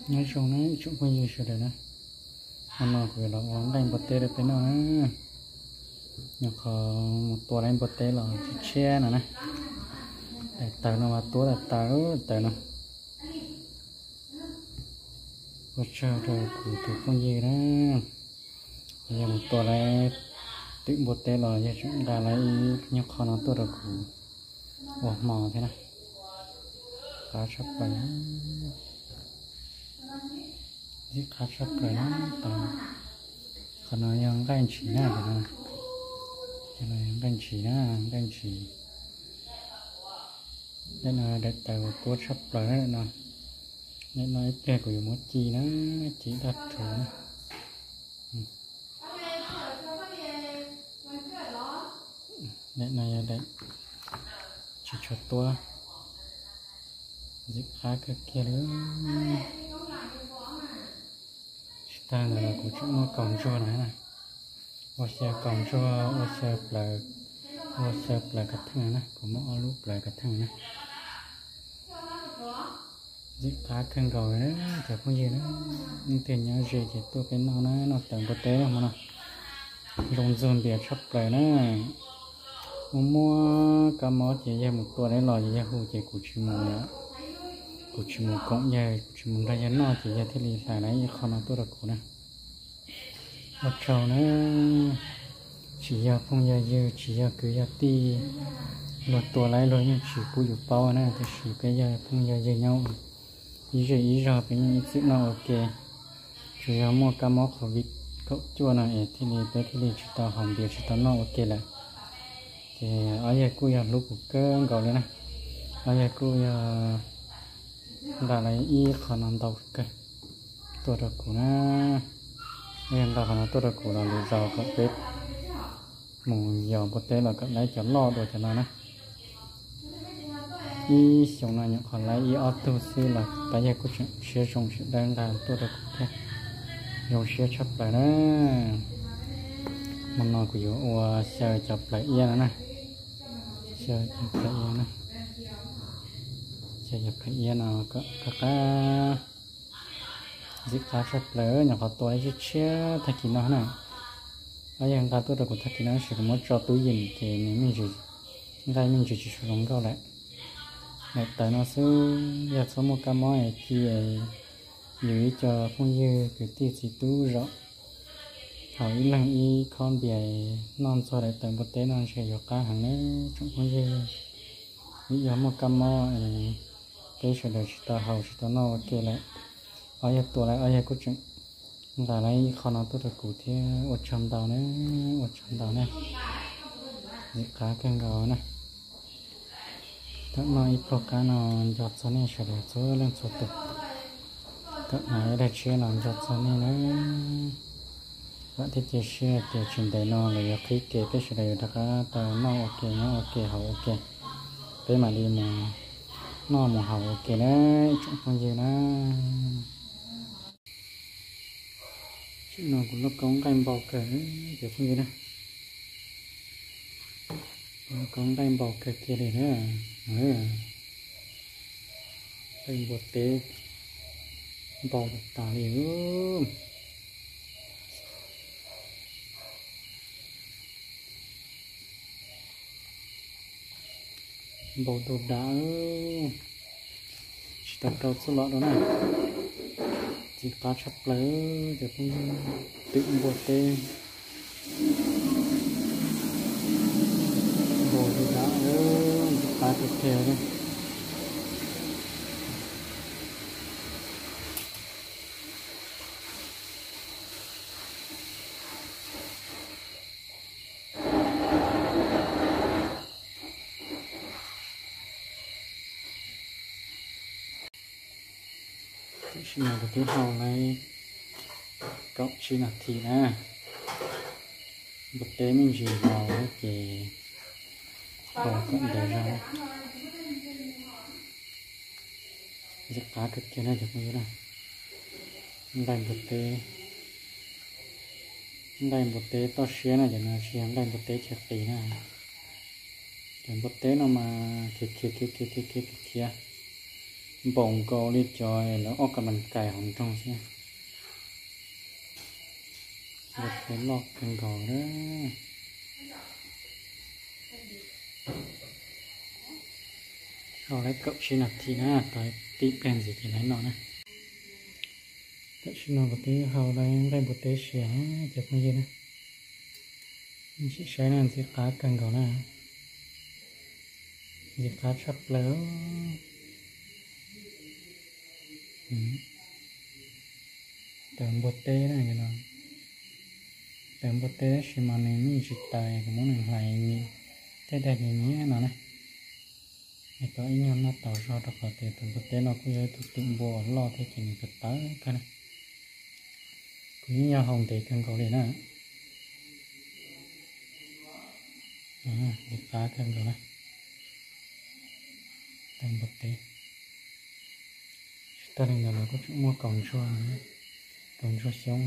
Nyob zoo na ib tsoom phooj ywg sawv daws na, hmo no kuv yuav los ua nqaij npua teb rau peb noj na. Nyuam qhuav mus tua lawm npua teb los tshiab tshiab no na. Daim tawv no mas tuab daim tawv, daim tawv no. Ua tsaug rau kuv tus phooj ywg na, yog mus tua lawm twm npua teb los yog tseem nqa lawm ib nyuag qho no tuaj rau kuv ua hmo thiab na. Qab tshaj plaws, ntxim qab tshaj plaws na. Qhov no yog nqaij ntshis na, cov no yog nqaij ntshis na, nqaij ntshis. Daim no daim tawv uas tuab tshaj plaws na no. Daim no ib pliag kuv yuav muab ci na, ci daj rhuv na. Daim no yog daim tsis tshua tuab, ntxim qab kawg kiag li. Tsis tag ntawd los kuv tseem muaj kaus ntsuag no na. Ua xyaw kaus ntsuag, ua xyaw plaws, ua xyaw plaws kav theej na, kuv muaj ob lub plaws kav theej na. Ntxim qab kawg nkaus li na cov phooj ywg na. Leej twg nyob ze ces tuaj peb noj na, noj tawv npua teb hmo no. Zoo ntxuag npias tshaj plaws na. Muaj muaj kab mob ces yawg mus tua lawm los yawg hu ces kuv tsis mus, kuv tsis mus koom yawg, kuv tsis mus nrog yawg noj ces yawg thiaj li hlais lawm ib qho no tuaj rau kuv na. Ua tsaug na, tsis yog phooj yog ywg, tsis yog kwv yog tij, luag tua lawm luag yeej tsis pub yus paub na, tiam sis peb yog phooj yog ywg nyob ib zej ib zog peb yeej ib txwm noj ua ke. Tsuas yog muaj kab mob covid kaum cuaj no es thiaj li peb thiaj li tsis tau haus npias tsis tau noj ua ke lawm. Ces ob yawg kuj yog hlub kuv kawg nkaus li na, ob yawg kuj yog nqa lawm ib qho no ntau kawg tuaj rau kuv na. Ob yawg nqa qhov no tuaj rau kuv los lwm zaus kom peb mus yos npua teb los kom lawv cov loj dua cov no na. Ib xyoos no nyuam qhuav lawv ib ob tug xwb los pab yawg kuj tseem siab zoo sawv daws nqa tuaj rau kuv thiab. Zoo siab tshaj plaws na. Hmo no kuv yuav ua xyaw cov plaws iab no na. Xyaw cov plaws iab na. Xyaw cov plaws iab no kom qab qab. Ntxim qab tshaj plaws, nyuam qhuav tua ib tshiab tshiab tag kis no na. Ob yawg nqa tuaj rau kuv tag kis no tab sis kuv muab tso tub yees ces nws me ntsis, nqaij me ntsis tsis tshua zoo nkauj lawm. Daim tawv no xwb, yog txhob muaj kab mob es ci yus ib co phooj ywg kwv tij txiv tub zom haus ib leeg ib khob npias noj ntxuag daim tawv npua teb no ntshe yuav qab heev na tsoom phooj ywg. Vim yog muaj kab mob es peb sawv daws tsis tau haus tsis tau noj ua ke lawm. Ob yawg tua lawm ob yawg kuj tseem nqa lawm ib qho no tuaj rau kuv thiab. Ua tsaug ntau na, ua tsaug ntau na. Ntxim qab kawg nkaus na. Thaum noj ib pluag qab no nco txog nej sawv daws txhua leej txhua tus. Thaum hnav ib daig tshiab los nco txog nej na. Vam thiab cia siab tias tsis ntev no lawv yuav qhib ke peb sawv daws yuav rov qab tau noj ua ke nyob ua ke haus ua ke. Peb mam li mus noj mus haus ua ke na ib tsoom phooj ywg na. Tam sim no kuv lauj kaub nqaij npau kawg cov phooj ywg na. Lauj kaub nqaij npau kawg kiag li na. Nqaij npua teb npau tas li. Npau dub dav, tsis tau rau txuj lom rau na. Ntxim qab tshaj plaws cov phooj ywg, twm npua teb npau dub dav, ntxim qab tiag tiag li. Tam sim no kuv twb hau lawm kaum tsib nas this na. Npua teb me ntsis los ces hau kom ntev zog. Ntxim qab kawg kiag na cov phooj ywg na. Nqaij npua teb, nqaij npua teb toj siab na, cov no tsis yog nqaij npua teb chaw qis na. Cov npua teb no mas khiav khiav khiav khiav khiav khiav khiav, Npaum nkaus li cov lawv ob kas mas kais hauv nroog xwb. Npua teb loj kawg nkaus na. Hau lawm kaum tsib nas this na, tau tib pliag ntxiv ces lawv noj na. Tam sim no kuv twb hau lawm nqaij npua teb siav na cov phooj ywg na. Sim saib na, ntxim qab kawg nkaus na. Ntxim qab tshaj plaws. Tawv npua teb na, tawv npua teb tab sis mas nws yeej tsis tawv, kuv muab nws hlais nyias tej daim nyias nyias no na. Es tau ib nyuag noj tau zog rau qhov tias tus npua teb no kuj yog ib tug twm npua uas loj thiab ces nws tawv tawv kawg na. Kuv yeej yog haus ntev kawg nkaus li na. Ntxim qab kawg nkaus na. Tawv npua teb. Tsis tas li ntawd los kuj tseem muaj kaus ntsuag, kaus ntsuag xyoob.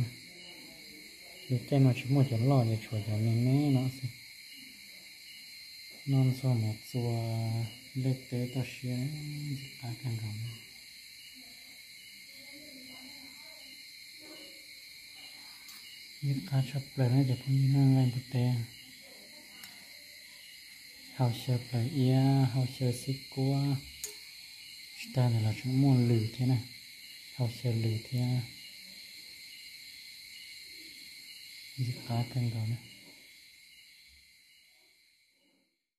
Lub caij no tsis muaj cov loj ces tshuav cov me me no xwb. Noj ntxuag mov txua, nplej teb toj siab, ntxim qab kawg nkaus. Ntxim qab tshaj plaws na cov phooj ywg na, nqaij npua teb. Hau xyaw plaws iab, hau xyaw xib kuab, tsis tas ntawd los tseem muaj lws thiab na, hau xyaw lws thiab. Ntxim qab kawg nkaus na.